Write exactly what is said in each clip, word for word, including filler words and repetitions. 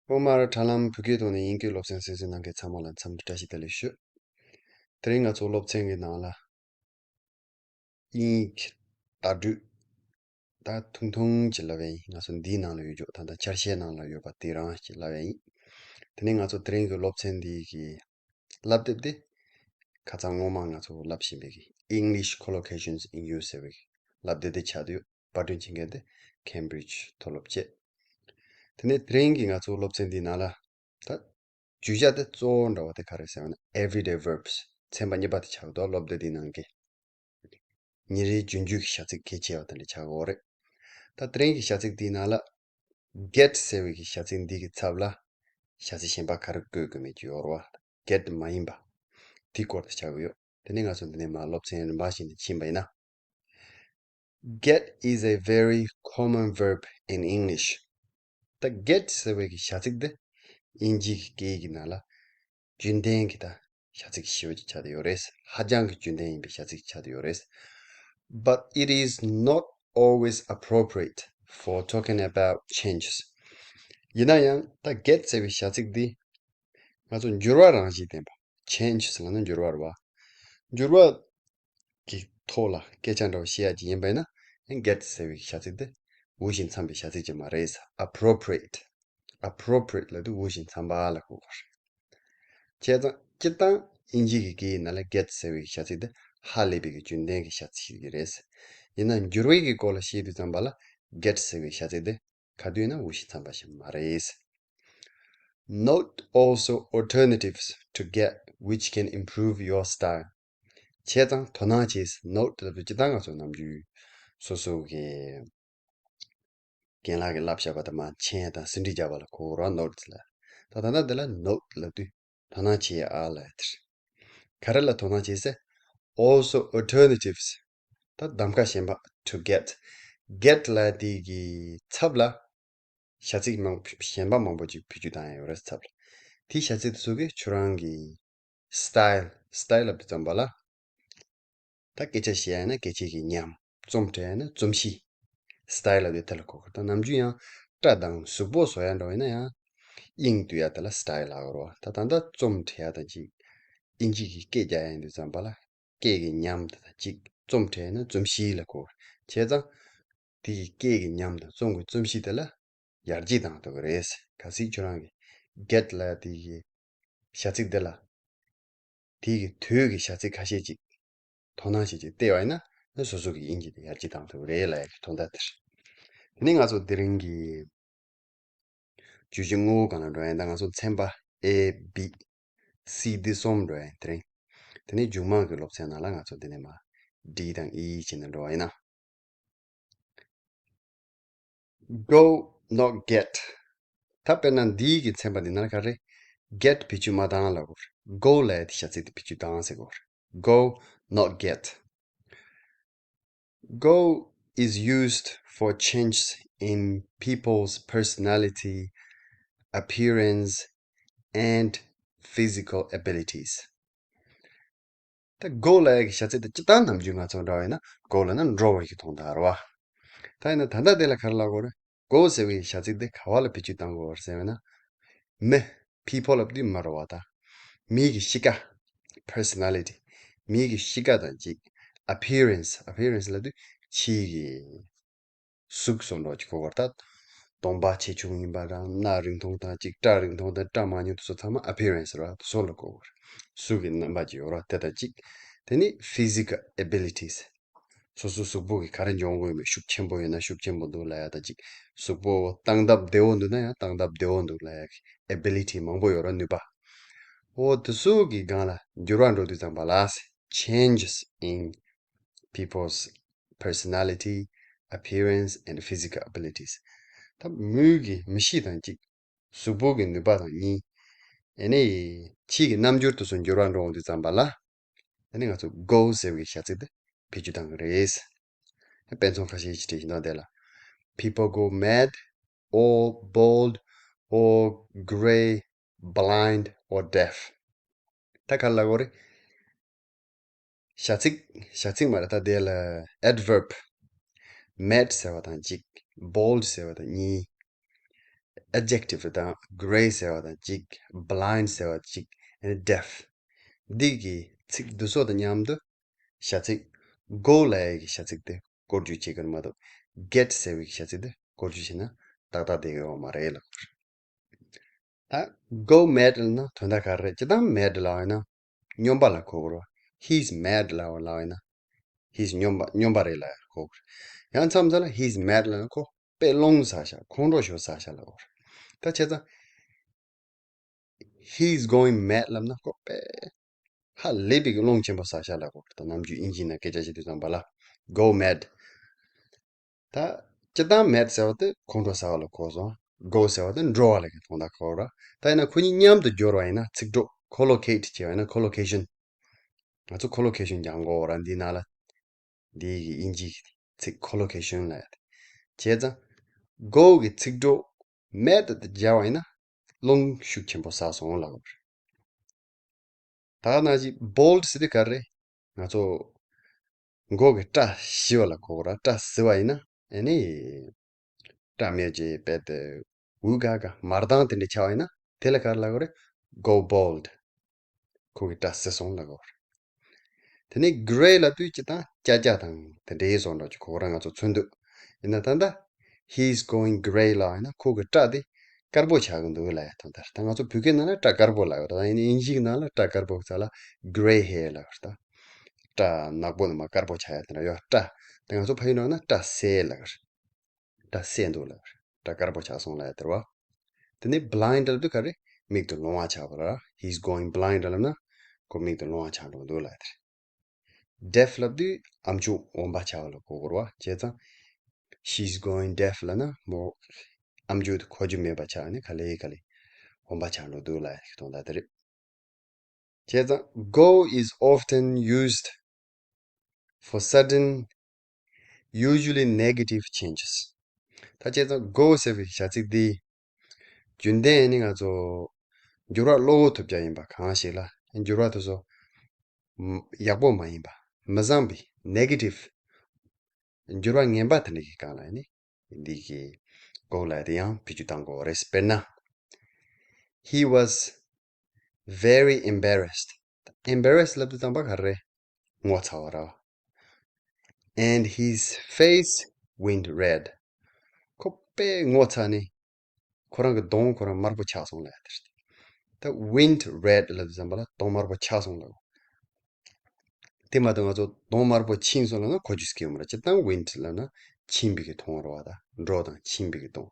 ཐོག་མར་དྲ་ལམ་བོད་སྐད་ཐོག་ནས་དབྱིན་སྐད་སློབ་ཚན་གསན་གཟིགས་གནང་མཁན་ཚང་མ་ལ་འཚམས་འདྲི་བཀྲ་ཤིས་བདེ་ལེགས་ཞུ། དེ་རིང་ང་ཚོ་སློབ་ཚན་གྱི་ནང་ལ་དབྱིན་ཡིག་ལྟ་གྲུབ། ད་ཐུང་ཐུང་ཅིག་ལབ་ཡ་ཡིན། ང་ཚོ་འདིའི་ནང་ལ་ཡོད་རྒྱུ་ད་ལྟ་འཆར་གཞིའི་ནང་ལ་ཡོད་པ་དེ་རང་ཅིག་ལབ་ཡ་ཡིན། དེ་ནས་ང་ཚོ་དེ་རིང་གི་སློབ་ཚན་འདི་གི་བསླབ་དེབ་དེ་ཁ་སང་སྔོན་མ་ང་ཚོ་བསླབ་བཞིན་པའི་གི་English Collocations in Use ཟེར་བའི་གི་བསླབ་དེབ་དེ་ཆགས་བསྡད་ཡོད། པར་སྐྲུན་བྱེད་མཁན་དེ་Cambridge མཐོ་སློབ་བཅས། དེ་ནས་དེ་རིང་གི་ང་ཚོ་སློབ་ཚན་འདིའི་ནང་ལ་ད་བརྗོད་བྱ་དེ་གཙོ་བོ་འདྲ་བ་དེ་ག་རེ་ཟེར་བ་ན་everyday verbs ཚན་པ་གཉིས་པ་དེ་ཆགས་འདུག་སློབ་དེབ་འདིའི་ནང་གི་ཉིན་རེའི་རྒྱུན་སྤྱོད་ཀྱི་བྱ་ཚིག་གལ་ཆེ་བ་དེ་འདྲ་ཆགས་ཡོད་རེད། ད་དེ་རིང་གི་བྱ་ཚིག་འདིའི་ནང་ལ་get ཟེར་བའི་གི་བྱ་ཚིག་འདི་གི་ཚབ་ལ་བྱ་ཚིག་གཞན་པ་ག་རེ་བཀོད་དགོས་མེད་ཀྱི་ཡོད་རེད་བ། Get མ་ཡིན་པ་དེའི་སྐོར་དུ་ཆགས་ཀྱི་ཡོད། དེ་ནས་ང་ཚོ་འདི་ནས་མར་སློབ་ཚན་རིམ་པ་བཞིན་དུ་ཕྱིན་པ་ཡིན་ན། Get is a very common verb in English. ད་get ཟེར་བའི་གི་བྱ་ཚིག་འདི་དབྱིན་ཇི་གི་སྐད་ཡིག་གི་ནང་ལ་རྒྱུན་ལྡན་གྱི་ད་བྱ་ཚིག་ཞེ་པོ་ཅིག་ཆགས་བསྡད་ཡོད་རེད། ཧ་ཅང་གི་རྒྱུན་ལྡན་ཡིན་པའི་བྱ་ཚིག་ཆགས་བསྡད་ཡོད་རེད། But it is not always appropriate for talking about changes. ཡིན་ན་ཡང་ད་get ཟེར་བའི་བྱ་ཚིག་འདི་ང་ཚོ་འགྱུར་བ་རང་བཞིན་ལྡན་པ། Change ཟེར་ན་འགྱུར་བ་རེད་བ། འགྱུར་བ་གི་ཐོག་ལ་སྐད་ཆ་འདྲ་བོ་བཤད་ཡ་ཅིག་ཡིན་པ་ཡིན་ན། Get ཟེར་བའི་བྱ་ཚིག་དེ་འོས་ཤིང་འཚམས་པའི་བྱ་ཚིག་ཅིག་མ་རེད། Appropriate. Appropriate ལབ་དུས་འོས་ཤིང་འཚམས་པ་ལ་གོ་དགོས་རེད། བྱས་ཙང་སྤྱིར་བཏང་དབྱིན་ཇི་གི་སྐད་ཡིག་ནང་ལ་get ཟེར་བའི་བྱ་ཚིག་དེ་ཧ་ལས་པའི་གི་རྒྱུན་ལྡན་གྱི་བྱ་ཚིག་ཅིག་རེད། ཡིན་ན་འགྱུར་བའི་གི་སྐོར་ལ་བཤད་དུས་ཙམ་པ་ལ་get ཟེར་བའི་བྱ་ཚིག་དེ་ག་དུས་ཡིན་ན་འོས་ཤིང་འཚམས་པ་ཞིག་མ་རེད། Note also alternatives to get which can improve your style. བྱས་ཙང་དོ་སྣང་བྱས། Note ལབ་དུས་སྤྱིར་བཏང་ང་ཚོ་ནམ་རྒྱུན་སོ་སོ་གི་རྒན་ལགས་ཀྱིས་བསླབ་བཞག་པ་དང་མར་མཆན་དང་ཟིན་བྲིས་རྒྱག་པ་ལ་གོ་ར། Notes ལ། ད་ད་ལྟ་འདི་ལ་Note ལབ་དུས་དོ་སྣང་བྱེད་ཨ་ལབ་ཡ་དེ་རེད། ག་རེ་ལ་དོ་སྣང་བྱེད་ཟེར། Also alternatives. ད་གདམ་ཁ་གཞན་པ། To get. Get ལབ་དེ་གི་ཚབ་ལ་བྱ་ཚིག་མང་གཞན་པ་མང་པོ་ཅིག་བེད་སྤྱོད་བཏང་ཡ་ཡོད་རེད་ཚབ་ལ། དེའི་བྱ་ཚིག་དེ་ཚོ་གིས་ཁྱོད་རང་གི་style, style ལབ་དུས་ཙམ་པ་ལ། ད་སྐད་ཆ་བཤད་ཡ་ན་སྐད་ཆའི་གི་ཉམས། རྩོམ་འབྲི་ཡ་ན་རྩོམ་གཤིས། Style ལབ་དེ་དེ་ལ་གོ་དགོས། ད་ནམ་རྒྱུན་ཡང་སྐྲ་དང་གཟུགས་པོ་བཟོ་ཡ་འདྲ་བོ་ཡིན་ན་ཡང་དབྱིངས་བསྡུ་ཡ་དེ་ལ་style ལབ་ཀྱི་རེད་བ། ད་ད་ལྟ་རྩོམ་འབྲི་ཡ་དང་ཅིག་དབྱིན་ཇི་གི་སྐད་རྒྱག་ཡ་ཡིན་དུས་ཙམ་པ་ལ་སྐད་ཀྱི་ཉམས་དེ་དང་ཅིག་རྩོམ་འབྲི་ཡ་ན་རྩོམ་གཤིས་ལ་གོ། བྱས་ཙང་དེ་གི་སྐད་ཀྱི་ཉམས་དང་རྩོམ་གྱི་རྩོམ་གཤིས་དེ་ལ་ཡར་རྒྱས་བཏང་ཐུབ་ཀྱི་རེད། གལ་སྲིད་ཁྱོད་རང་གིས་get ལབ་དེ་གི་བྱ་ཚིག་འདི་ལ། དེ་གི་དོད་ཀྱི་བྱ་ཚིག་ཁ་ཤས་ཅིག་དོ་སྣང་བྱེད་ཅིག་བལྟས་པ་ཡིན་ན་ནི་སོ་སོ་གི་དབྱིན་ཇི་དེ་ཡར་རྒྱས་བཏང་ཐུབ་ཀྱི་རེད་ལབ་ཡ་གི་དོན་དག་དེ་རེད། དེ་ནས་ང་ཚོ་དེ་རིང་གི་བརྗོད་གཞི་དངོས་པོ་སྒང་ལ་འགྲོ་ཡ་ཡིན། ད་ང་ཚོ་ཚན་པ་A, B, C འདི་གསུམ་འགྲོ་ཡ་ཡིན་དེ་རིང་། དེ་ནས་མཇུག་མ་གི་སློབ་ཚན་ནང་ལ་ང་ཚོ་འདི་ནས་མར་D དང་E བྱས་ནས་འགྲོ་བ་ཡིན་ན། Go, not get. ད་དཔེར་ན་འདིའི་གི་ཚན་པ་འདི་ནང་ག་རེ། Get བེད་སྤྱོད་མ་བཏང་ལབ་དགོས་རེད། Go ལབ་ཡ་དེ་བྱ་ཚིག་དེ་བེད་སྤྱོད་བཏང་ཟེར་དགོས་རེད། Go, not get. Go is used for changes in people's personality, appearance, and physical abilities. ད་go ལབ་ཡ་གི་བྱ་ཚིག་དེ་སྤྱིར་བཏང་ནམ་རྒྱུན་ང་ཚོ་འདྲ་བ་ཡིན་ན་go ལབ་ན་འགྲོ་བའི་གི་དོན་དག་རེད་བ། ད་ཡིན་ན་ད་ལྟ་དེ་ལ་ག་རེ་ལབ་དགོས་རེད། Go ཟེར་བའི་བྱ་ཚིག་དེ་ག་བ་ལ་བེད་སྤྱོད་བཏང་དགོས་རེད་ཟེར་བ་ན། མི། people ལབ་དུས་མི་རེད་བ་ད། མི་གི་གཤིས་ཀ། personality མི་གི་གཤིས་ཀ་དང་གཅིག appearance, appearance ལབ་དུས་ཕྱིའི་གི་གཟུགས་སོགས་འདྲ་ཅིག་གོ་བར་ཐལ། གདོང་པ་ཆེ་ཆུང་ཡིན་པ་དང་སྣ་རིང་ཐུང་དང་གཅིག་སྐྲ་རིང་ཐུང་དང་སྐྲ་མང་ཉུང་དེ་ཚོ་ཚང་མ་appearance རེད་བ། དེ་ཚོ་ལ་གོ་བར། གཟུགས་ཀྱི་རྣམ་པ་ཅིག་ཡོད་རེད་བ། དེ་དང་གཅིག་དེ་ནི་physical abilities སོ་སོའི་གཟུགས་པོ་གི་ག་རེ་འཇོན་དགོས་མེད། ཤུགས་ཆེན་པོ་ཡོད་ན་ཤུགས་ཆེན་པོ་འདུག་ལབ་ཡ་དང་གཅིག་གཟུགས་པོ་སྟངས་སྟབས་བདེ་བོ་འདུག་ན་ཡང་སྟངས་སྟབས་བདེ་བོ་འདུག་ལབ་ཡ་གི་ability མང་པོ་ཡོད་རེད་བ། ནུས་པ། འོ་དེ་ཚོ་གི་སྒང་ལ་འགྱུར་བ་འགྲོ་དུས་ཙམ་པ་ལ། Changes in people's personality, appearance and physical abilities. ད་མི་གི་མི་གཤིས་དང་གཅིག་གཟུགས་པོ་གི་ནུས་པ་དང་གཉིས། ཨ་ནི་ཕྱིའི་གི་རྣམ་འགྱུར་དེ་ཚོ་འགྱུར་བ་འགྲོ་འོང་དུས་ཙམ་པ་ལ། ཨ་ནི་ང་ཚོ་go ཟེར་བའི་བྱ་ཚིག་དེ་བེད་སྤྱོད་བཏང་གི་རེད། དཔེ་མཚོན་ཁ་ཤས་ཤིག་བྲིས་ཤིང་དང་དེ་ལ། People go mad or bald or grey, blind or deaf. ད་ག་རེ་ལབ་དགོས་རེད། བྱ་ཚིག་བྱ་ཚིག་མ་རེད། ད་དེ་ལ་adverb mad ཟེར་བ་དང་གཅིག bald ཟེར་བ་དང་གཉིས། adjective དང་gray ཟེར་བ་དང་གཅིག blind ཟེར་བ་གཅིག deaf འདི་གི་ཚིག་འདི་ཚོ་དང་མཉམ་དུ་བྱ་ཚིག go ལབ་ཡ་གི་བྱ་ཚིག་དེ་བཀོལ་སྤྱོད་བྱེད་ཀྱི་ཡོད་མ་གཏོགས་get ཟེར་བའི་བྱ་ཚིག་དེ་བཀོལ་སྤྱོད་བྱས་ན་ཏག་ཏག་བསྡད་ཀྱི་ཡོད་མ་རེད་ལབ། ད་go mad ལབ་ན་དོན་དག་ག་རེ་རེད། སྤྱིར་བཏང་mad ལབ་ཡིན་ན་སྨྱོན་པ་ལ་གོ་དགོས་རེད། He's mad ལབ་ལབ་ཡིན་ན་he's སྨྱོན་པ་སྨྱོན་པ་རེད་ལབ་ཡ་གོ་དགོས་རེད། ཡང་མཚམས་མཚམས་ལ་he's mad ལབ་ན་ཁོ་དཔེ་རླུང་ཟ་ཤག་ཁོང་ཁྲོ་ཤོར་ཟ་ཤག་ལབ་དགོས་རེད། ད་བྱས་ཙང་he's going mad ལབ་ན་ཁོ་དཔེ་ཧ་ལས་པའི་རླུང་ཆེན་པོ་ཟ་ཤག་ལབ་དགོས་རེད། ད་ནམ་རྒྱུན་དབྱིན་ཇིའི་ནང་སྐད་ཆ་བཤད་དུས་ཙམ་པ་ལ་go mad ད་སྤྱིར་བཏང་mad ཟེར་བ་དེ་ཁོང་ཁྲོ་ཟ་བ་ལ་གོ་སོང་། go ཟེར་བ་དེ་འགྲོ་བ་ལ་གི་དོན་དག་གོ་ར། ད་ཡིན་ན་ཁོ་གཉིས་མཉམ་དུ་སྦྱོར་བ་ཡིན་ན་ཚིག་གྲོགས་collocate བྱས་པ་ཡིན་ན་collocation ང་ཚོ་collocation སྦྱང་གོ་ར། འདི་ནང་ལ་འདི་གི་དབྱིན་ཇིའི་ཚིག་collocation ལབ་ཡ་དེ། བྱས་ཙང་go གི་ཚིག་གྲོགས་mad དེ་སྦྱར་བ་ཡིན་ན་རླུང་ཤུགས་ཆེན་པོ་ཟ་སོང་ལབ་དགོས་རེད། ད་ནང་བཞིན་bold ཟེར་དུས་ག་རེ། ང་ཚོ་མགོ་གི་སྐྲ་ཞིབ་པ་ལ་གོ་ར། སྐྲ་བསིལ་བ་ཡིན་ན་ཨ་ནི་སྐྲ་མེད་ཅེས་པད་དེ་འུ་ག་ག་མར་ལྡང་དེ་འདྲ་ཆགས་པ་ཡིན་ན་དེ་ལ་ག་རེ་ལབ་དགོས་རེད། go bald ཁོ་གི་སྐྲ་བསིལ་སོང་ལབ་དགོས་རེད། དེ་ནས་grey ལབ་དུས་ཅི་དང་སྐྱ་སྐྱ་དང་དེ་འདྲའི་བཟོ་འདྲ་ཅིག་གོ་ར། ང་ཚོ་ཚོན་མདོག་ཡིན་ན་ད་ལྟ་he's going grey ལབ་ཡིན་ན་ཁོ་གི་སྐྲ་དེ་དཀར་པོ་ཆགས་ཀྱི་འདུག་ལབ་ཡ་དང་། ད་ལྟ་ང་ཚོ་བོད་སྐད་ནང་ལ་སྐྲ་དཀར་པོ་ལབ་ཡོད། ད་ཡིན་ན་དབྱིན་ཇིའི་ནང་ལ་སྐྲ་དཀར་པོ་ཚ་ལ་grey hair ལབ་ཡོད། ད་སྐྲ་ནག་པོ་ནི་མ་དཀར་པོ་ཆགས་ཡ་དེ་འདྲ་ཡོད། སྐྲ་དེ་ང་ཚོ་ཕ་ཡུལ་ནང་ན་སྐྲ་སེར་ལབ་ཡོད། སྐྲ་སེར་འདུག་ལབ་ཡོད། སྐྲ་དཀར་པོ་ཆགས་སོང་ལབ་ཡ་དེ་རེད་བ། དེ་ནས་blind ལབ་དུས་ག་རེ། མིག་ཏུ་ལོང་བ་ཆགས་པ་ར། he's going blind ལབ་ན་ཁོ་མིག་ཏུ་ལོང་བ་ཆགས་འགྲོ་འདུག་ལབ་ཡ་དེ་རེད། deaf ལབ་དུས་ཨམ་ཅོག་འོན་པ་ཆགས་པ་ལ་གོ་དགོས་རེད་བ། བྱས་ཙང་she's going deaf ལབ་ན་མོ་ཨམ་ཅོག་དེ་གོ་རྒྱུ་མེད་པ་ཆགས་ནས་ག་ལེ་ག་ལེ་འོན་པ་ཆགས་འགྲོ་འདུག་ལབ་ཡ་དེ་དོན་དག་དེ་རེད། བྱས་ཙང་go is often used for sudden, usually negative changes. ད་བྱས་ཙང་go ཟེར་བའི་བྱ་ཚིག་འདི་རྒྱུན་ལྡན་ནི་ང་ཚོ་འགྱུར་བ་གློ་བུར་ཐུབ་རྒྱ་ཡིན་པ་གང་ཞིག་ལ། འགྱུར་བ་དེ་ཚོ་ཡག་པོ་མ་ཡིན་པ། མི་བཟང་བའི་negative འགྱུར་བ་ངན་པ་དེ་འདྲ་གི་སྒང་ལ་ནི་འདི་གི་go ལབ་དེ་ཡང་བེད་སྤྱོད་གཏང་དགོས་པ་རེད། དཔེར་ན། He was very embarrassed. Embarrassed ལབ་དུས་ཙམ་པ་ག་རེ་རེད། ངོ་ཚ་བ་ར། And his face went red. ཁོ་དཔེ་ངོ་ཚ་ནས་ཁོ་རང་གི་གདོང་ཁོ་རང་དམར་པོ་ཆགས་སོང་ལབ་ཡ་དེ་རེད། ད་went red ལབ་དུས་ཙམ་པ་ལ་གདོང་དམར་པོ་ཆགས་སོང་ལབ། དེ་མ་གཏོགས་ང་ཚོ་གདོང་དམར་པོ་ཕྱིན་སོང་ལབ་ན་གོ་རྒྱུ་སྐྱེ་ཡོང་མ་རེད། སྤྱིར་བཏང་went ལབ་ན་ཕྱིན་པའི་གི་གདོང་རེད་བ། ད་འགྲོ་དང་ཕྱིན་པའི་གི་གདོང་།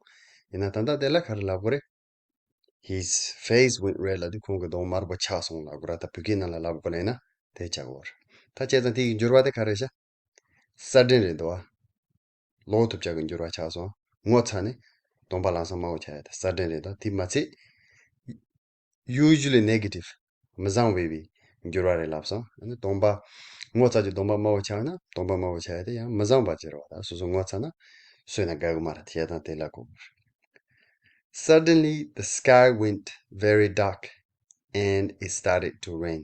ཡིན་ན་ད་ལྟ་དེ་ལ་ག་རེ་ལབ་དགོས་རེད། His face went red ལབ་དུས་ཁོང་གི་གདོང་དམར་པོ་ཆགས་སོང་ལབ་དགོས་ར། ད་བོད་སྐད་ནང་ལ་ལབ་དགོས་ལབ་ན་དེ་ཆགས་དགོས་རེད། ད་བྱས་ཙང་དེ་ཡི་འགྱུར་བ་དེ་ག་རེ་བྱ། sudden རེད་འདུག་བ། གློ་བུར་ཐུབ་རྒྱ་གི་འགྱུར་བ་ཆགས་སོང་། ངོ་ཚ་ནས་གདོང་པ་ལམ་སང་དམར་པོ་ཆགས་ཡ་དེ་sudden རེད། ད་དེ་མ་ཚད་usually negative མི་བཟང་བའི་བའི་འགྱུར་བ་རེད་ལབ་སོང་། ཨ་ནི་གདོང་པ་ངོ་ཚ་རྒྱུ་གདོང་པ་དམར་པོ་ཆགས་ན་གདོང་པ་དམར་པོ་ཆགས་ཡ་དེ་ཡང་མི་བཟང་བ་ཅིག་རེད་བ། ད་སོ་སོ་ངོ་ཚ་ན་སོས་ན་དགའ་གི་མ་རེད། དེ་དང་དེ་ལ་གོ། Suddenly the sky went very dark and it started to rain.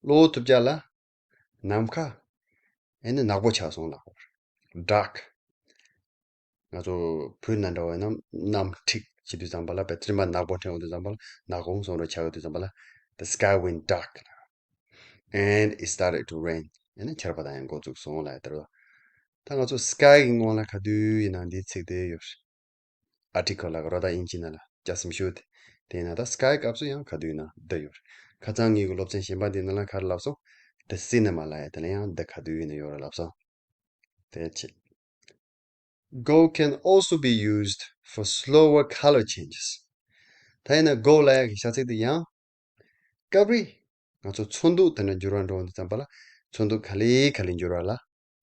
གློ་བུར་ཐུབ་རྒྱ་ལ་ནམ་མཁའ་ཨེ་ནི་ནག་པོ་ཆགས་སོང་ལབ། dark ང་ཚོ་བོད་ནང་འདྲ་བ་ཡིན་ན་གནམ་འཁྲིག་བྱེད་དུས་ཙམ་པ་ལ་བས་སྤྲིན་པ་ནག་པོ་འཐེན་འོང་དུས་ཙམ་པ་ལ་ནག་ཧོང་སོང་རོ་ཆགས་དུས་ཙམ་པ་ལ། The sky went dark and it started to rain. ཨེ་ནི་ཆར་པ་དང་ཡང་འགོ་བཙུགས་སོང་ལབ་ཡ་དེ་རེད། ད་ང་ཚོ་sky གི་སྔོན་ལ་ག་དུས་ཡིན་ན་འདིའི་ཚིག་དེ་ཡོད། article ལ་ག་རོ་ད་དབྱིན་ཇི་ནང་ལ་ཅ་སིམ་ཤུ་དེ། དེ་ཡིན་ན་ད་sky སྐབས་སུ་ཡང་ག་དུས་ཡིན་ན་the ཡོད། ཁ་སང་ངེད་ཀྱི་སློབ་ཚན་གཞན་པ་འདི་ནང་ལ་ག་རེ་ལབ་སོང་། The cinema ལབ་ཡ་དེ་ལ་ཡང་the ག་དུས་ཡིན་ན་ཡོད་རེད་ལབ་སོང་། དེ་བྱེད། Go can also be used for slower color changes. ད་ཡིན་ན་go ལབ་ཡ་གི་བྱ་ཚིག་དེ་ཡང་སྐབས་རེ་ང་ཚོ་ཚོན་མདོག་དེ་འདྲ་འགྱུར་བ་འགྲོ་འདི་ཙམ་པ་ལ་ཚོན་མདོག་ག་ལེ་ག་ལེ་འགྱུར་བ་ལ་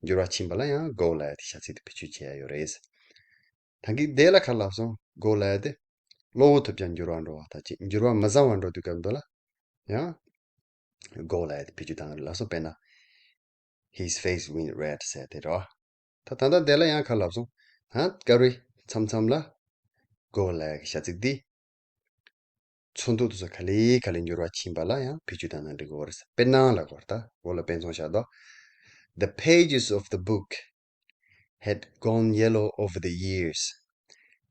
འགྱུར་བ་ཕྱིན་པ་ལ་ཡང་go ལབ་ཡ་དེ་བྱ་ཚིག་དེ་བེད་སྤྱོད་བྱེད་ཡ་ཡོད་རེད། ད་གིན་དེ་ལ་ག་རེ་ལབ་སོང་། go ལབ་ཡ་དེ་གློ་བུར་ཐུབ་ཀྱང་འགྱུར་བ་འགྲོ་བ་ད་ཅིག་འགྱུར་བ་མི་བཟང་བ་འགྲོ་དུས་སྐབས་འདི་ལ་ཡང་go ལབ་ཡ་དེ་བེད་སྤྱོད་བཏང་རེད་ལབ་སོང་། དཔེར་ན། His face went red ཟེར་དེ་རོ། ད་ད་ལྟ་དེ་ལ་ཡང་ཁ་ལབ་སོང་། ཧ་ཀ་རི་མཚམས་མཚམས་ལ་go ལབ་ཡ་གི་བྱ་ཚིག་འདི་ཚོན་མདོག་དེ་ཚོ་ག་ལེ་ག་ལེ་འགྱུར་བ་ཕྱིན་པ་ལ་ཡང་བེད་སྤྱོད་བཏང་ན་འགྲིག་གི་རེད། དཔེར་ན་ལབ་དགོས་རེད། ད་འོ་ལ་དཔེ་མཚོན་བཞག་དོ། The pages of the book had gone yellow over the years.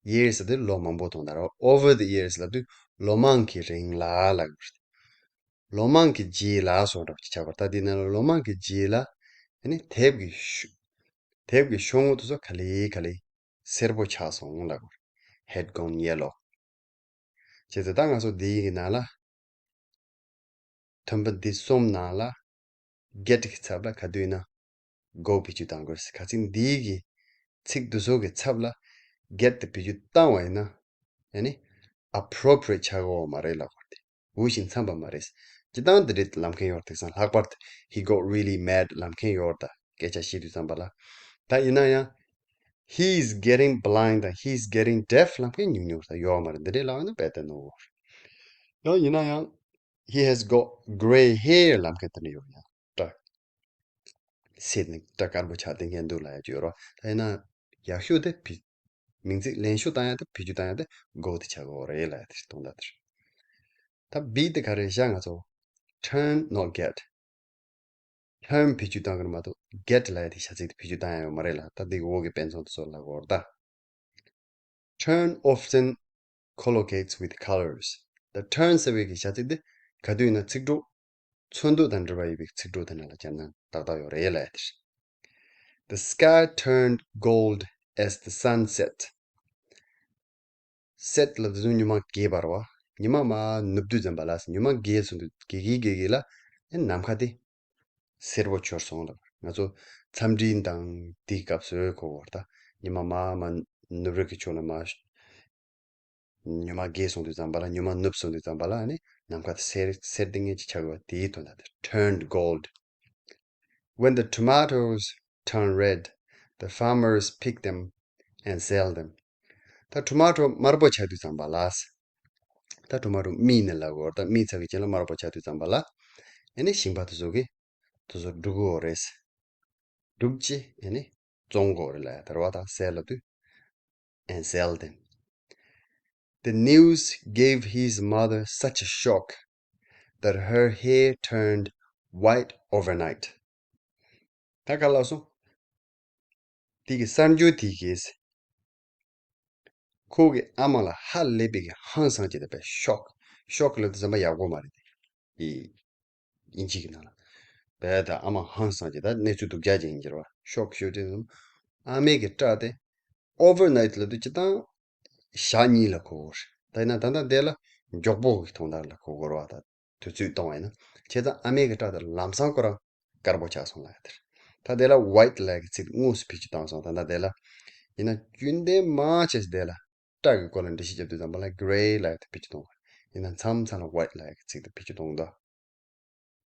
years ཟེར་དུས་ལོ་མང་པོ་དང་ད་ར། over the years ལབ་དུས་ལོ་མང་གི་རིང་ལ་ལབ་དགོས་རེད། ལོ་མང་གི་རྗེས་ལ་སོགས་འདྲ་པོ་ཅིག་ཆགས་པ་རེད། ད་འདི་ནང་ལ་ལོ་མང་གི་རྗེས་ལ་ཨ་ནི་དེབ་ཀྱི་ཤོ་དེབ་ཀྱི་ཤོག་ངོས་དེ་ཚོ་ག་ལེ་ག་ལེ་སེར་པོ་ཆགས་སོང་ལབ་དགོས་རེད། had gone yellow བྱས་ཙང་ད་ང་ཚོ་འདིའི་གི་ནང་ལ། ཐོན་པ་འདི་གསུམ་ནང་ལ་get གི་ཚབ་ལ་ག་དུས་ཡིན་ན་go བེད་སྤྱོད་གཏང་དགོས། གལ་སྲིད་འདིའི་གི་ཚིག་འདི་ཚོ་གི་ཚབ་ལ་get དེ་བེད་སྤྱོད་བཏང་བ་ཡིན་ན་ཡ་ནི་appropriate ཆགས་ཀྱི་ཡོད་མ་རེད་ལབ་དགོས་རེད། འོས་ཤིང་འཚམས་པ་མ་རེད། སྤྱིར་བཏང་འདི་འདྲའི་ལབ་མཁན་ཡོད་རེད། དེང་སང་ལྷག་པར་དུ་he got really mad ལབ་མཁན་ཡོད་རེད། ད་སྐད་ཆ་བཤད་དུས་ཙམ་པ་ལ། ད་ཡིན་ན་ཡང་he is getting blind དང་he is getting deaf ལབ་མཁན་ཉུང་ཉུང་རེད། ད་ཡོད་མ་རེད། འདི་འདྲའི་ལབ་ཡོད་ན་རྦད་དེ་ནོར་བ་རེད། ཡང་ཡིན་ན་ཡང་he has got grey hair ལབ་མཁན་དེ་འདྲ་ཡོད། ཡང་སྐྲ་སེར་ནས་སྐྲ་དཀར་པོ་ཆགས་བསྡད་མཁན་འདུག་ལབ་ཡ་ཅིག་ཡོད་རེད། ད་ཡིན་ན་ཡག་ཤོས་དེ་བེད་མིང་ཚིག་ལེན་ཤོག་བཏང་ཡ་དེ་བེད་སྤྱོད་བཏང་ཡ་དེ་go དེ་ཆགས་ཀྱི་ཡོད་རེད་ལབ་ཡ་དེ་རེད། དོན་དག་དེ་རེད། ད་B དེ་ག་རེ་བཞག་ང་ཚོ་turn not get turn བེད་སྤྱོད་བཏང་གི་རེད་མ་གཏོགས་get ལབ་ཡ་དེ་བྱ་ཚིག་དེ་བེད་སྤྱོད་བཏང་ཡ་ཡོད་མ་རེད་ལ། ད་འདི་གི་འོག་གི་དཔེ་མཚོན་དེ་ཚོ་ལ་གོ་ར་ད། Turn often collocates with colors. ད་turn ཟེར་བའི་གི་བྱ་ཚིག་འདི་ག་དུས་ཡིན་ན་ཚིག་གྲོགས་ཚོན་མདོག་དང་འབྲེལ་བ་ཡོད་པའི་ཚིག་གྲོགས་དེ་འདྲ་ལ་སྦྱར་ན་ཏག་ཏག་ཡོད་རེད་ལབ་ཡ་དེ་རེད། The sky turned gold as the sun set. set ལབ་དུས་ཉི་མ་རྒས་པ་རེད་བ། ཉི་མ་མར་ནུབ་དུས་ཙམ་པ་ལ། ཉི་མ་རྒས་སོང་དུས་རྒས་གི་རྒས་གི་ལ་ཨེ་ནམ་མཁའ་དེ་སེར་པོ་གྱུར་སོང་ལབ། ང་ཚོ་འཚམས་འདྲི་དང་དེའི་སྐབས་སུ་གོ་བར་ད་ཉི་མ་མར་མར་ནུབ་རིས་ཀྱི་ཕྱོགས་ལ་མར་ཉི་མ་རྒས་སོང་དུས་ཙམ་པ་ལ། ཉི་མ་ནུབ་སོང་དུས་ཙམ་པ་ལ་ཨ་ནི་ནམ་མཁའ་དེ་སེར་སེར་ཏིང་ངེ་ཅིག་ཆགས་པ་དེའི་དོན་དག་དེ། turned gold. When the tomatoes turn red, the farmers pick them and sell them. ད་ཊོ་མ་ཊོ་དམར་པོ་ཆགས་དུས་ཙམ་པ་ལ། ད་ཊོ་མ་ཊོ་སྨིན་ནས་ལབ་དགོས་རེད། ད་སྨིན་ཚར་གི་རྗེས་ལ་དམར་པོ་ཆགས་དུས་ཙམ་པ་ལ། ཨ་ནི་ཞིང་པ་དེ་ཚོ་གིས་དེ་ཚོ་སྒྲུག་གི་ཡོད་རེད། སྒྲུག་རྗེས་ཨ་ནི་བཙོང་གི་ཡོད་རེད་ལབ་ཡ་དེ་རེད་བ། ད་sell ལབ་དུས། and sell them. The news gave his mother such a shock that her hair turned white overnight. ད་ག་ལ་སོང་། དེ་གི་གསར་འགྱུར་དེ་གིས་ཁོ་གི་ཨ་མ་ལ་ཧ་ལས་པའི་གི་ཧང་སངས་ཀྱི་ད་པའི་ཤོག་ཤོག་ལབ་དུས་ཙམ་པ་ཡག་པོ་མ་རེད་དེ། དབྱིན་ཇི་གི་ནང་ལ། བས་ད་ཨ་མ་ཧང་སངས་ཀྱི་ད་གནས་ཚུལ་སྡུག་ཅག་ཅིག་ཡིན་གྱི་རེད་བ། ཤོག་ཤོག་དེ་ཨ་མའི་གི་སྐྲ་དེ་overnight ལབ་དུས་སྤྱིར་བཏང་ཞག་གཉིས་ལ་གོ་གི་རེད། ད་ཡིན་ན་ད་ལྟ་འདི་ལ་མགྱོགས་པོ་གི་དོན་དག་ལ་གོ་གི་རེད་བ། ད་དུས་ཚོད་གཏོང་བ་ཡིན་ན། བྱས་ཙང་ཨ་མའི་གི་སྐྲ་དེ་ལམ་སང་ཁོ་རང་དཀར་པོ་ཆགས་སོང་ལབ་ཡ་དེ་རེད། ད་དེ་ལ་white ལབ་ཡ་གི་ཚིག་དངོས་སུ་བེད་སྤྱོད་བཏང་སོང་། ད་ལྟ་དེ་ལ་ཡིན་ན་རྒྱུན་ལྡན་མང་ཆེ་ཞིག་དེ་ལ་སྐྲ་གི་སྐོར་ལ་འགྲེལ་བཤད་རྒྱབ་དུས་ཙམ་པ་ལ་grey ལབ་ཡ་དེ་བེད་སྤྱོད་གཏོང་བ་རེད། ཡིན་ན་མཚམས་མཚམས་ལ་white ལབ་ཡ་གི་ཚིག་དེ་བེད་སྤྱོད་གཏོང་གི་འདུག་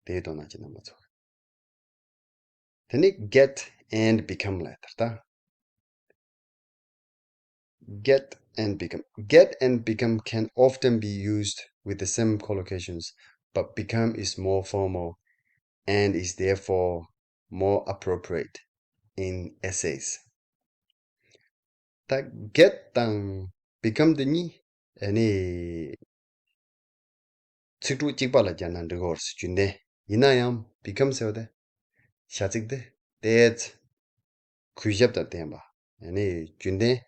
དེའི་དོན་དག་ཅིག་རྣམ་པ་ཚོ། དེ་ནས་get and become ལབ་ཡ་དེ་རེད་ད། Get and become. Get and become can often be used with the same collocations, but become is more formal and is therefore more appropriate in essays. ད་get དང་become དེ་གཉིས་ཨ་ནི་ཚིག་གྲོགས་གཅིག་པ་ལ་སྦྱར་ན་འགྲིག་གི་རེད། རྒྱུན་ལྡན། ཡིན་ན་ཡང་become ཟེར་བ་དེ་བྱ་ཚིག་དེ་ཏོག་ཙམ་གུས་ཞབས་དང་ལྡན་པ། ཡང་ན་རྒྱུན་ལྡན་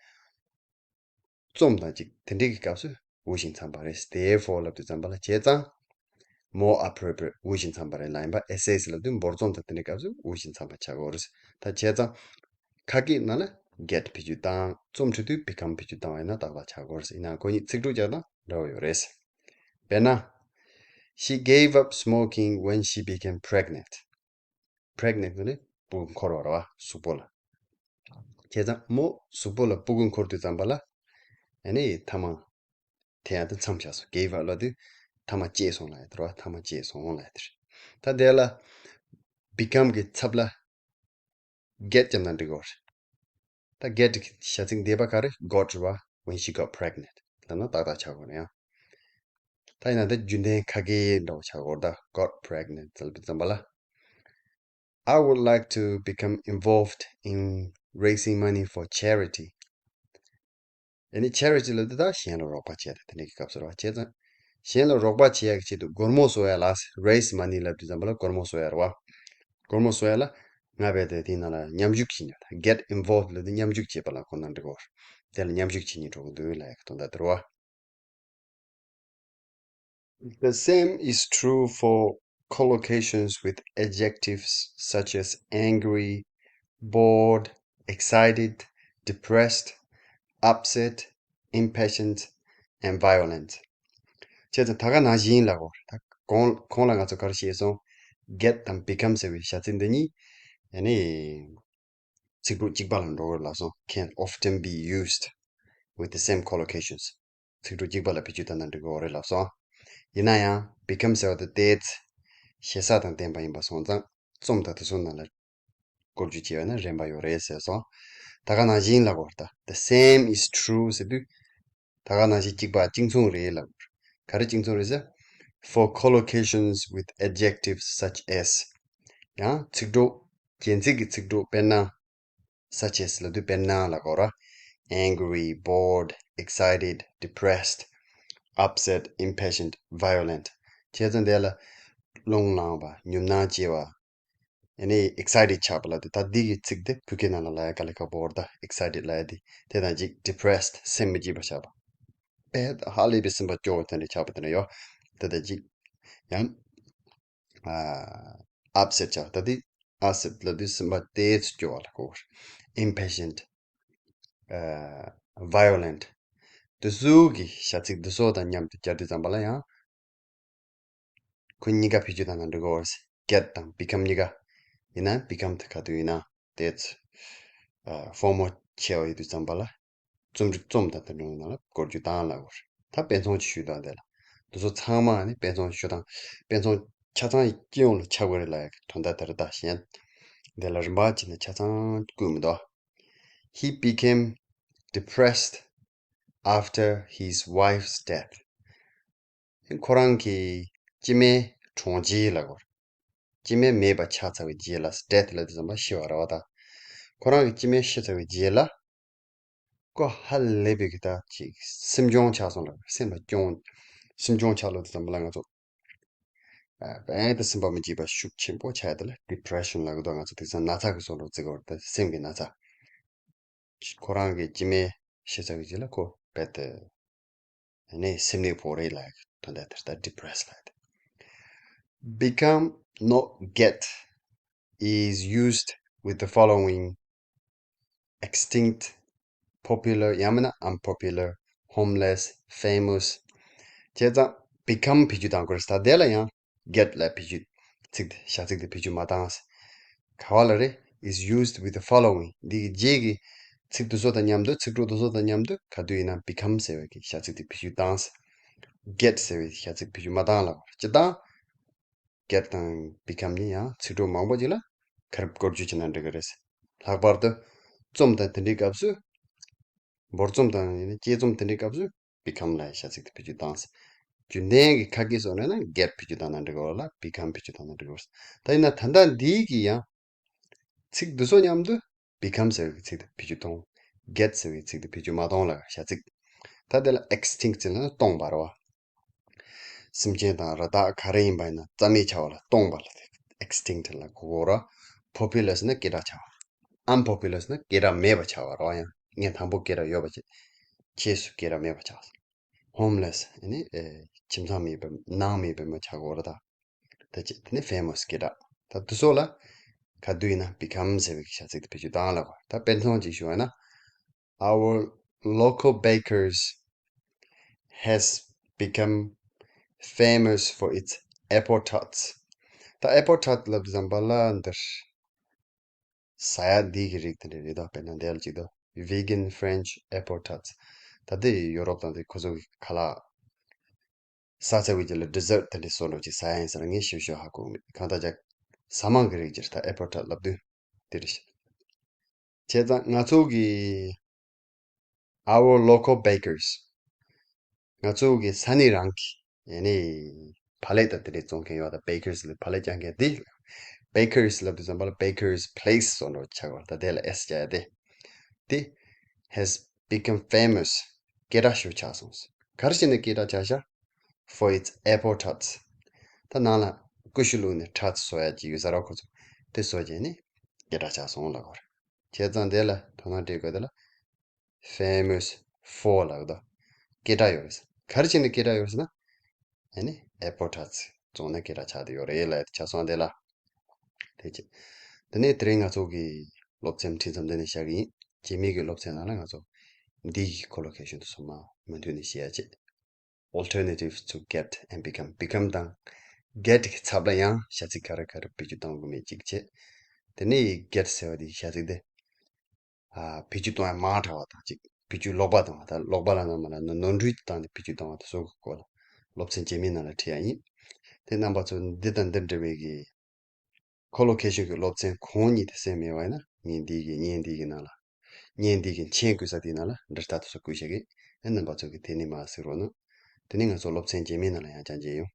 རྩོམ་དང་གཅིག་དེ་འདྲའི་གི་སྐབས་སུ་འོས་ཤིང་འཚམས་པ་རེད། therefore ལབ་དུས་ཙམ་པ་ལ་བྱས་ཙང་more appropriate འོས་ཤིང་འཚམས་པ་རེད་ལ། ཡིན་པ་essays ལབ་དུས་འབོར་རྩོམ་དང་དེ་འདྲའི་སྐབས་སུ་འོས་ཤིང་འཚམས་པ་ཆགས་ཀྱི་ཡོད་རེད། ད་བྱས་ཙང་ཁ་སྐད་ནང་ལ་get བེད་སྤྱོད་བཏང་། རྩོམ་འབྲི་དུས་become བེད་སྤྱོད་བཏང་བ་ཡིན་ན་ཏག་ཏག་ཆགས་ཀྱི་ཡོད་རེད། ཡིན་ནའང་ཁོ་གཉིས་ཚིག་གྲོགས་རྒྱག་སྟངས་འདྲ་བོ་ཡོད་རེད། དཔེར་ན། She gave up smoking when she became pregnant. pregnant ནི་ཕྲུ་གུ་འཁོར་བ་རེད་བ། གཟུགས་པོ་ལ། བྱས་ཙང་མོ་གཟུགས་པོ་ལ་ཕྲུ་གུ་འཁོར་དུས་ཙམ་པ་ལ། ཨ་ནི་ཐ་མ་དེ་ཡང་དེ་མཚམས་བཞག་སོང་། gave up ལབ་དུས་ཐ་མ་བཅད་སོང་ལབ་ཡ་དེ་རེད་བ། ཐ་མ་བཅད་སོང་ལབ་ཡ་དེ་རེད། ད་དེ་ལ་become གི་ཚབ་ལ་get བརྒྱབ་ན་འགྲིག་གི་རེད། ད་get གི་བྱ་ཚིག་འདས་པ་ག་རེ། got རེད་བ། When she got pregnant ལབ་ན་ཏག་ཏག་ཆགས་ཀྱི་ཡོད་རེད་ཡང་། ད་ཡིན་ན་ད་རྒྱུན་ལྡན་ཁ་སྐད་འདྲ་བོ་ཆགས་ཀྱི་ཡོད་རེད། ད་got pregnant ལབ་དུས་ཙམ་པ་ལ། I would like to become involved in raising money for charity. ཨ་ནི་charity ལབ་དུས་ད་གཞན་ལ་རོགས་པ་བྱས་ད་དེ་འདྲའི་གི་སྐབས་སུ་རེད་བ། བྱས་ཙང་གཞན་ལ་རོགས་པ་བྱེད་ཡག་གི་ཆེད་དུ་སྒོར་མོ་བཟོ་ཡ་ལ། raise money ལབ་དུས་ཙམ་པ་ལ་སྒོར་མོ་བཟོ་ཡ་རེད་བ། སྒོར་མོ་བཟོ་ཡ་ལ་ང་བས་དེ་དེའི་ནང་ལ་མཉམ་ཞུགས་བྱེད་ཉོ། ད་get involved ལབ་དུས་མཉམ་ཞུགས་བྱེད་པ་ལ་གོ་ན་འགྲིག་གི་ཡོད་རེད། དེ་ལ་མཉམ་ཞུགས་བྱེད་སྙིང་འདོད་ཀྱི་འདུག་ལབ་ཡག་གི་དོན་དག་དེ་རེད་བ། The same is true for collocations with adjectives such as angry, bored, excited, depressed, upset, impatient, and violent. བྱས་ཙང་ད་ག་ནང་བཞིན་ལབ་དགོས། ད་གོང་གོང་ལ་ང་ཚོ་ག་རེ་བཤད་སོང་། Get དང་become ཟེར་བའི་བྱ་ཚིག་འདི་གཉིས་ཡ་ནི་ཚིག་གྲོགས་གཅིག་པ་ལ་འགྲོ་གི་ལབ་སོང་། Can often be used with the same collocations. ཚིག་གྲོགས་གཅིག་པ་ལ་བེད་སྤྱོད་བཏང་ན་འགྲིག་གི་རེད་ལབ་སོང་། ཡིན་ན་ཡང་become ཟེར་བ་དེ་ཏོག་ཙམ་ཞེ་ས་དང་ལྡན་པ་ཡིན་པ་སོང་ཙང་རྩོམ་དང་དེ་ཚོ་ནང་ལ་བཀོལ་སྤྱོད་བྱས་པ་ན་རན་པ་ཡོད་རེད་ཟེར་སོང་། ད་ག་ནང་བཞིན་ལབ་དགོས་རེད་ད། The same is true ཟེར་དུས། ད་ག་ནང་བཞིན་གཅིག་པ་གཅིག་མཚུངས་རེད་ལབ་དགོས་རེད། ག་རེ་གཅིག་མཚུངས་རེད་ཟེར། For collocations with adjectives such as. ཡང་ཚིག་གྲོགས། རྒྱན་ཚིག་གི་ཚིག་གྲོགས་དཔེར་ན། Such as ལབ་དུས་དཔེར་ན་ལབ་དགོས་རེད། Angry, bored, excited, depressed, upset, impatient, violent. བྱས་ཙང་དེ་ལ་རླུང་ལངས་པ། ཉུབ་སྣང་སྐྱེ་བ། ཨ་ནི་excited ཆགས་པ་ལབ་དུས་ད་འདི་གི་ཚིག་དེ་བོད་སྐད་ནང་ལ་ལབ་ཡག་དཀའ་ལས་ཁག་པོ་རེད་ད། Excited ལབ་ཡག་དེ། དེ་དང་གཅིག་depressed སེམས་མི་སྐྱིད་པ་ཆགས་པ། དཔེ་ཧ་ལས་པའི་སེམས་པ་སྐྱོ་བ་དེ་འདྲ་ཆགས་པ་དེ་འདྲ་ཡོད། དེ་དང་གཅིག་ཡང་ཨ། upset ཆགས། ད་དེ་upset ལབ་དུས་སེམས་པ་ཏོག་ཙམ་སྐྱོ་བ་ལ་གོ། Impatient ཨ། violent དེ་ཚོ་གི་བྱ་ཚིག་འདི་ཚོ་དང་མཉམ་དུ་སྦྱར་དུས་ཙམ་པ་ལ་ཡང་ཁོ་གཉིས་ཀ་བེད་སྤྱོད་བཏང་ན་འགྲིག་གི་རེད། Get དང་become གཉིས་ཀ། ཡིན་ན་become དེ་ག་དུས་ཡིན་ན་ཏོག་ཙམ་ཨ། formal ཆེ་བ་ཡོད་དུས་ཙམ་པ་ལ། རྩོམ་རིག་རྩོམ་དང་དེ་འདྲ་ནང་ལ་བཀོལ་སྤྱོད་བཏང་ལབ་དགོས་རེད། ད་དཔེ་མཚོན་ཅིག་ཞུས་དང་དེ་ལ། འདི་ཚོ་ཚང་མ་ནི་དཔེ་མཚོན་ཞུ་དང་། དཔེ་མཚོན་ཆ་ཚང་སྤྱི་ཡོངས་ལ་ཆགས་དགོས་རེད་ལབ་ཡག་གི་དོན་དག་དེ་རེད་ད། གཞན་དེ་ལ་རིམ་པ་བྱས་ནས་ཆ་ཚང་བཀོད་མི་འདུག He became depressed after his wife's death. ཁོ་རང་གི་སྐྱེ་དམན་གྲོངས་རྗེས་ལ་གོ། སྐྱེ་དམན་མེད་པ་ཆགས་ཚར་བའི་རྗེས་ལ། death ལབ་དུས་ཙམ་པ་ཤི་བ་རེད་བ་ད། ཁོ་རང་གི་སྐྱེ་དམན་ཤི་ཚར་བའི་རྗེས་ལ། ཁོ་ཧ་ལས་པའི་གི་ད་ཅིག་སེམས་སྐྱོ་ཆགས་སོང་ལ། སེམས་ལ་སྐྱོ། སེམས་སྐྱོ་ཆགས་ལབ་དུས་ཙམ་པ་ལ་ང་ཚོ་ཨ། དཔེ་ད་སེམས་པ་མི་སྐྱིད་པ་ཤུགས་ཆེན་པོ་ཆགས་ཡ་དེ་ལ་depression ལབ་གི་འདུག་ང་ཚོ་དེང་སང་ན་ཚ་གི་བཟོ་འདྲ་བརྩི་གི་རེད་ད། སེམས་ཀྱི་ན་ཚ། ཁོ་རང་གི་སྐྱེ་དམན་ཤི་ཚར་བའི་རྗེས་ལ་ཁོ་རྦད་དེ་ནས་སེམས་ནད་ཕོག་རེད་ལབ་ཡག་དོན་དག་དེ་ལྟར་depressed ལབ་ཡག་དེ། Become, not get, is used with the following: extinct, popular ཡང་མིན་ན་unpopular, homeless, famous. བྱས་ཙང་become བེད་སྤྱོད་བཏང་དགོས་རེད། ད་དེ་ལ་ཡང་get ལ་བེད་སྤྱོད། ཚིག་དེ་བྱ་ཚིག་དེ་བེད་སྤྱོད་མ་བཏང་། ག་བ་ལ་རེད། is used with the following. འདི་གི་རྗེས་ཀྱི་ཚིག་དེ་ཚོ་དང་མཉམ་དུ། ཚིག་གྲོགས་དེ་ཚོ་དང་མཉམ་དུ་ག་དུས་ཡིན་ན་become ཟེར་བའི་གི་བྱ་ཚིག་དེ་བེད་སྤྱོད་བཏང་། get ཟེར་བའི་བྱ་ཚིག་བེད་སྤྱོད་མ་བཏང་ལབ་དགོས་རེད། སྤྱིར་བཏང་get དང་become གཉིས་ཡང་ཚིག་གྲོགས་མང་པོ་ཅིག་ལ་ག་རེ་བཀོལ་སྤྱོད་བྱས་ན་འགྲིག་གི་རེད། ལྷག་པར་དུ་རྩོམ་དང་དེ་འདྲའི་སྐབས་སུ། འབོར་རྩོམ་དང་ཡིན་ན་དཔྱད་རྩོམ་དེ་འདྲའི་སྐབས་སུ་become ལབ་བྱ་ཚིག་དེ་བེད་སྤྱོད་བཏང་། རྒྱུན་ལྡན་གྱི་ཁ་སྐད་བཟོ་ན་ན་get བེད་སྤྱོད་བཏང་ན་འགྲིག་གི་རེད་ལ། become བེད་སྤྱོད་བཏང་ན་འགྲིག་གི་རེད། ད་ཡིན་ན་ད་ལྟ་འདིའི་གི་ཡང་ཚིག་འདི་ཚོ་མཉམ་དུ་become ཟེར་བའི་ཚིག་དེ་བེད་སྤྱོད་གཏོང་། get ཟེར་བའི་ཚིག་དེ་བེད་སྤྱོད་མ་གཏོང་ལ་བྱ་ཚིག་ད་དེ་ལ་extinct ཟེར་ན་སྟོངས་པ་རེད་བ། སེམས་ཅན་དང་རི་དྭགས་ག་རེ་ཡིན་པ་ཡིན་ན་རྩ་མེད་ཆགས་པ་ལ་སྟོངས་པ་ལ་extinct ལ་གོ་གོ་ར། popular ཟེར་ན་སྐད་གྲགས་ཆགས་པ། unpopular ཟེར་ན་སྐད་གྲགས་མེད་པ་ཆགས་པ་རེད་བ། ཡང་ངས་དང་པོ་སྐད་གྲགས་ཡོད་པ་བྱས། རྗེས་སུ་སྐད་གྲགས་མེད་པ་ཆགས། homeless ཨ་ནི་ཨེ། ཁྱིམ་ཚང་མེད་པ། ནང་མེད་པའི་མི་ཆགས་གོ་ར་ད། ད་ཅི་དེ་ནི་famous སྐད་གྲགས། ད་དེ་ཚོ་ལ་ག་དུས་ཡིན་ན་become ཟེར་བའི་བྱ་ཚིག་དེ་བེད་སྤྱོད་བཏང་ལ་གོ། ད་དཔེ་མཚོན་ཅིག་ཞུ་བ་ན། Our local bakers has become famous for its apple tarts. ད་apple tart ལབ་དུས་ཙམ་པ་ལ་འདིར། ཟ་ཡ་འདི་གི་རིགས་དེ་འདྲ་རེད་དོ། དཔེར་ན་འདི་ལ་ཅིག་དོ། Vegan French apple tarts. ད་ལྟའི་ཡོ་རོབ་དང་དེ་ཁོ་ཚོ་གི་ཁ་ལག་ཟ་ཚར་བའི་རྗེས་ལ་dessert དེ་འདྲ་བཟོ་འདྲ་ཅིག་ཟ་ཡ་ཡིན་ཟེར། ངས་ཞིབ་ཞིབ་ཧ་གོ་མེད། གང་ལྟར་ཅིག་ཟ་མང་གི་རིགས་ཅིག་རེད། ད་apple tart ལབ་དུས་དེ་རེད། བྱས་ཙང་ང་ཚོ་གི our local bakers ང་ཚོ་གི་ས་གནས་རང་གི་ཡེ་ནས་ཕ་ལེ་དང་དེ་འདྲའི་བཙོང་མཁན་ཡོད་ད། bakers ལ་ཕ་ལེ་རྐྱང་མཁན་དེ། bakers ལབ་དུས་ཙམ་པ་ལ་bakers place བཟོ་འདྲ་ཆགས་པ། ད་དེ་ལ་S བྱ་ཡ་དེ། དེ་has become famous སྐད་གྲགས་ཤོས་ཆགས་སོང་། ག་རེ་བྱས་ནས་སྐད་གྲགས་ཆགས་ཤག for its apple tarts. ད་ནང་ལ་ཀུ་ཤུ་བླུགས་ནས་tarts བཟོ་ཡ་ཅིག་ཡོད་ས་རེད། ཁོ་ཚོ་དེ་བཟོ་བྱས་ནས་སྐད་གྲགས་ཆགས་སོང་ལབ་དགོས་རེད། བྱས་ཙང་དེ་ལ་དོ་སྣང་སྤྲད་དགོས། དེ་ལ་ famous for ལབ་ཀྱི་འདུག་སྐད་གྲགས་ཡོད་རེད། ག་རེ་བྱས་ནས་སྐད་གྲགས་ཡོད་རེད་ཟེར་ན། ཨ་ནི་ཨེ་པོ་ཊ་ཙི་བཙོངས་ནས་སྐད་གྲགས་ཆགས་བསྡད་ཡོད་རེད་ལབ་ཡ་དེ་ཆ་ཚང་དེ་ལ། དེ་བྱས། དེ་ནས་དེ་རིང་ང་ཚོ་གི་སློབ་ཚན་ཁྲིད་མཚམས་འདི་ནས་བཞག་གི་ཡིན། རྗེས་མའི་གི་སློབ་ཚན་ནང་ལ་ང་ཚོ་འདི་གི་ཀོ་ལོ་ཀེ་ཤོན་དེ་ཚོ་མ་མུ་མཐུད་ནས་བཤད་ཡ་བྱེད། Alternative to get and become. Become དང་get གི་ཚབ་ལ་ཡང་བྱ་ཚིག་ག་རེ་ག་རེ་བེད་སྤྱོད་གཏོང་དགོས་མེད་ཅིག་བྱེད། དེ་ནས་get ཟེར་བ་དེ་བྱ་ཚིག་དེ། ཨ། བེད་སྤྱོད་གཏོང་ཡ་མང་དྲགས་པ་དང་གཅིག་བེད་སྤྱོད་ལོག་པ་བཏང་བ་དང་ལོག་པ་ལབ་ན་མ་ལབ་ན་ནོར་འཁྲུལ་བཏང་ནས་བེད་སྤྱོད་བཏང་བ་དེ་ཚོ་གི་སྐོར་ལ་སློབ་ཚན་རྗེས་མའི་ནང་ལ་ཁྲིད་ཡ་ཡིན། དེ་རྣམ་པ་ཚོ་འདི་དང་འདི་འབྲེལ་བའི་གི་ཀོ་ལོ་ཀེ་ཤོན་གྱི་སློབ་ཚན་གང་རྙེད་དེ་གསན་མེད་པ་ཡིན་ན་ངས་འདི་གི་བརྙན་འདི་གི་ནང་ལ། བརྙན་འདི་གི་མཆན་བཀོད་ས་དེའི་ནང་ལ་འབྲེལ་ཐག་དེ་ཚོ་བཀོད་བཞག་གི་ཨེ། རྣམ་པ་ཚོ་གི་དེ་ནས་མར་གཟིགས་རོགས་གནང་། དེ་ནས་ང་ཚོ་སློབ་ཚན་རྗེས་མའི་ནང་ལ་ཡང་བསྐྱར་མཇལ་ཡོང་།